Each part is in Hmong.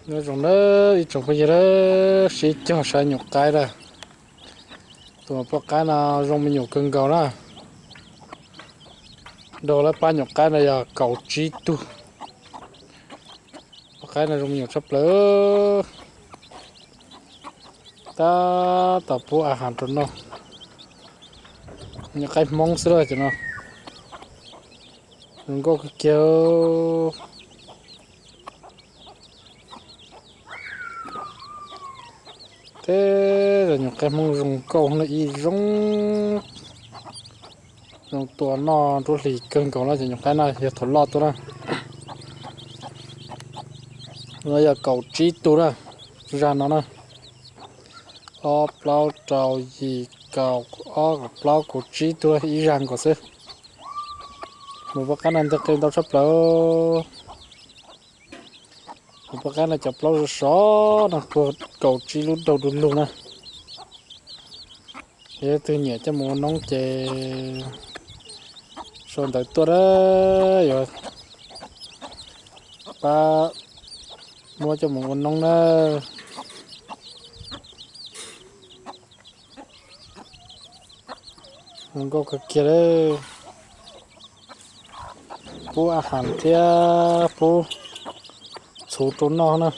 Nyob zoo na ib tsoom phooj ywg, sib cog saib nyuam qaib na. Tus poj qaib no zoo me nyuam kawg nkaus na. Nrog lawv pab nyuam qaib no yog kaum tsib tug. Poj qaib no zoo me nyuam tshaj plaws. Tab tom pub a has rau noj. Nyuam qaib Hmoob xwb lauj cov no. Zoo nkauj kawg kiag. Teb zos nyuam qaib Hmoob zoo nkauj na, ib zoo, zoo tua noj nruab hlis kawg nkaus na. Cov nyuam qaib no yog thaum loj tuaj na. No yog kaum tsib tug na, zaj no na. Ob plaub rau yim kaum ob kaum plaub kaum tsib tug ib zaj nkaus xwb. Mus poj qaib no nteg qe ntau tshaj plaws. Mus poj qaib no cov plaub sov sov no puag kaum tsib lub daug du lug na. Yog leej twg nyiam coj mus ua noob ces sau ntawv tuaj na, yuav pab muab coj mus ua noob na. Zoo nkauj kawg kiag li. Pub a has thiab pub txhuv rau noj na.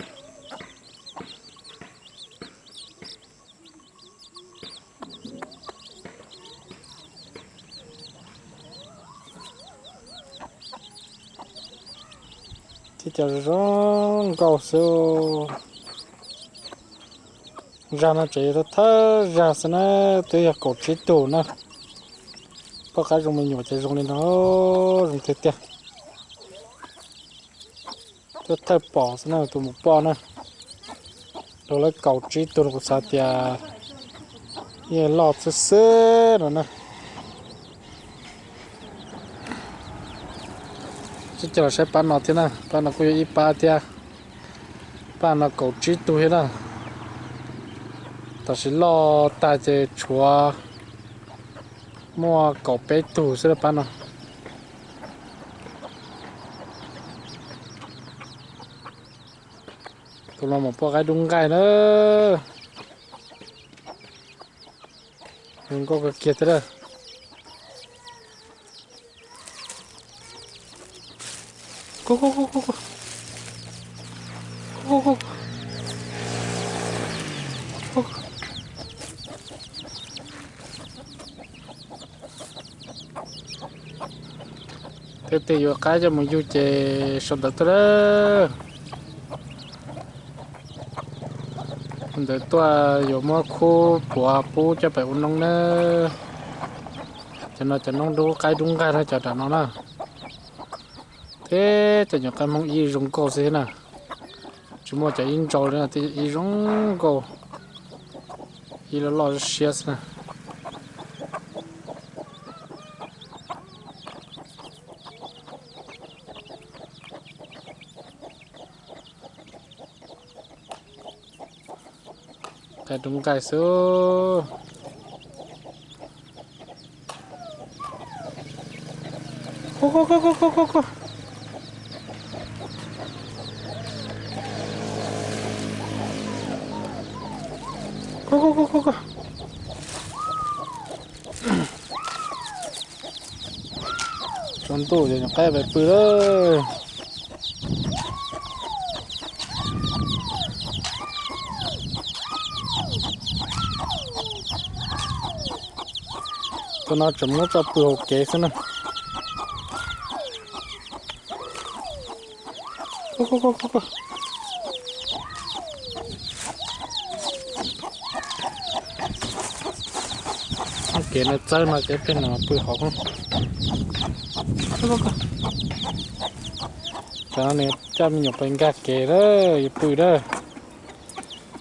Thiab cov zoo nkauj xwb. Zaj no tseem yog thawj zaj xwb na, twb yog kaum tsib tug na. Poj qaib zoo me nyuam ces zoo li no, zoo tiag tiag. Twb thawj pom xwb na, tus mus poj na. Rau lawv kaum tsib tug no kuv xav tias yeej loj xwb xwb no na. Sib cog los saib pab no thiab na, pab no kuj yog ib pab thiab. Pab no kaum tsib tug thiab na. Tam sim loj tag ces tshuav muaj kaum peb tug xwb na pab no. Tus no mus poj qaib dub nqaij na. Zoo nkauj kawg kiag thiab na. Tej tus yuav qaib coj mus yug ces sau ntawv tuaj lawm. Ntawd tuaj yuav muab khub puav pub coj pem ua noob na. Cov no cov noob dub qaib dub nqaij na, cov nram no na. Thiab cov nyuam qaib Hmoob ib zoo nkauj xwb thiab na. Tsis muaj cov ib ntsau li na, twb yog ib zoo nkauj, ib loj loj siab xwb na. Qaib dub nqaij xwb. Tsaus ntuj ces nyuam qaib pem pw lawm. Tus no tseem muab tso pw hauv kev xwb na. Kev no txawb no ces pheej no pw hauv. Cov no nws coj me nyuam pes nkag kev lawm, yuav pw lawm.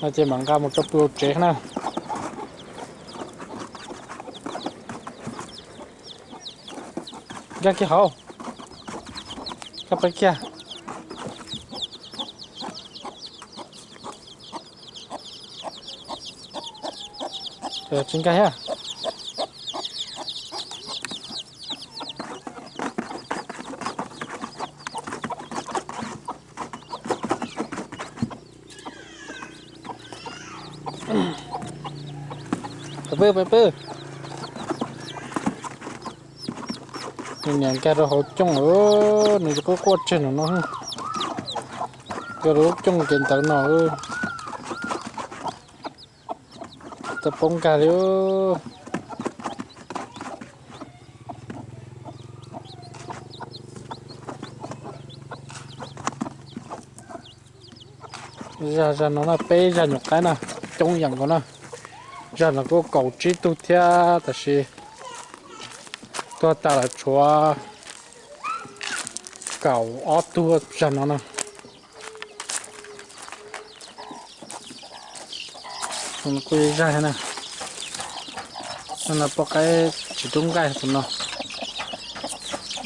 No ces mam nqa mus tso pw hauv tsev na. Nkag kiag hauv. Nkag pais kiag. Tsis nkag thiab. Pw, pw, pw. Nws niam nkag rau hauv cooj, nws quaj quaj tseg no no. Nkag rau lub cooj kev ntawd no. Tau poob nkag li. Zag, zag no na, peb zag nyuam qaib na, coob yam nkaus na. Zag no kuj kaum tsib tug thiab, tab sis tuag tas lawm tshuav kaum ob tug zag no na. Kuj zag na. No poj qaib tsis tub nqaij tus no.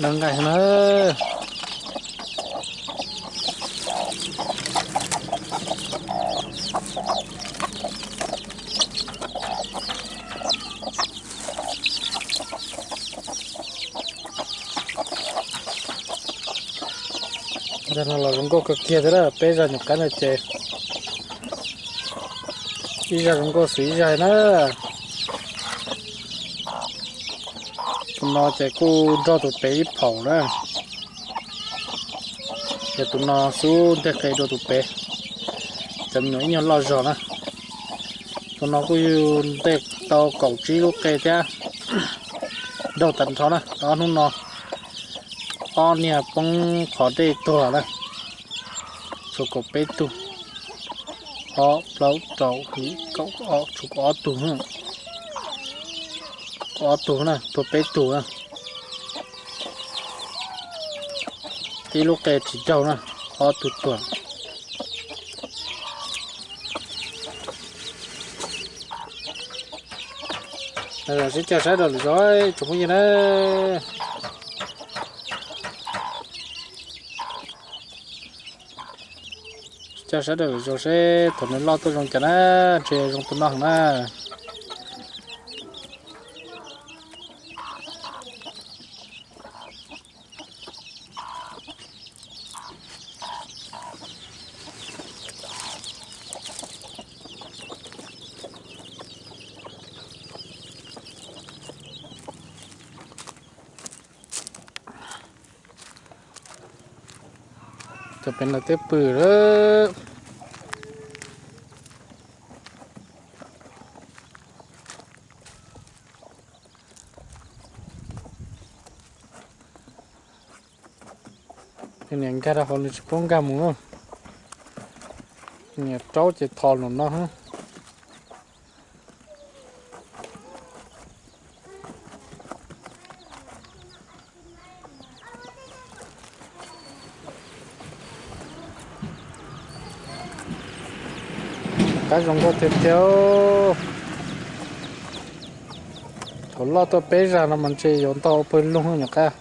Dawb nqaij na. Zag no los zoo nkauj kawg kiag thiab na, peb zag nyuam qaib no ces ib zag zoo nkauj xwb ib zag na. Tus no ces kuj nrog tus pem ib phaum na. Ces tus no xub nteg qe dua tus pem, cov me nyuam ib nyuag loj zog na. Tus no kuj yug ntej tau kaum tsib lub qe thiab, daug tag nrho na. Ob hnub no ob niag poob qhov dej tuag na, tshuav kaum peb tug, ob plaub rau hli kaum ob, tshuav kaum ob tug, kaum ob tug na, tuag peb tug na. Tib lub qe tsis daug na, ob tug tuag. Sib cog saib rau lwm zaus tsoom phooj ywg na. Sib cog saib rau lwm zaus seb thaum nws loj tuaj zoo cas na, ntshe zoo tus no heev na. Cov pem lawv twb pw lawm. Niam nkag rau hauv nws tsis pub nkag mus na. Niam raub ces thos lawm no. Qab zoo nkauj tiag tiag. Thaum loj tuaj peb zag no mas ntshe yuav ntau pawg lug nyuam qab.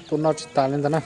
Tus no tsis tas li ntawd na.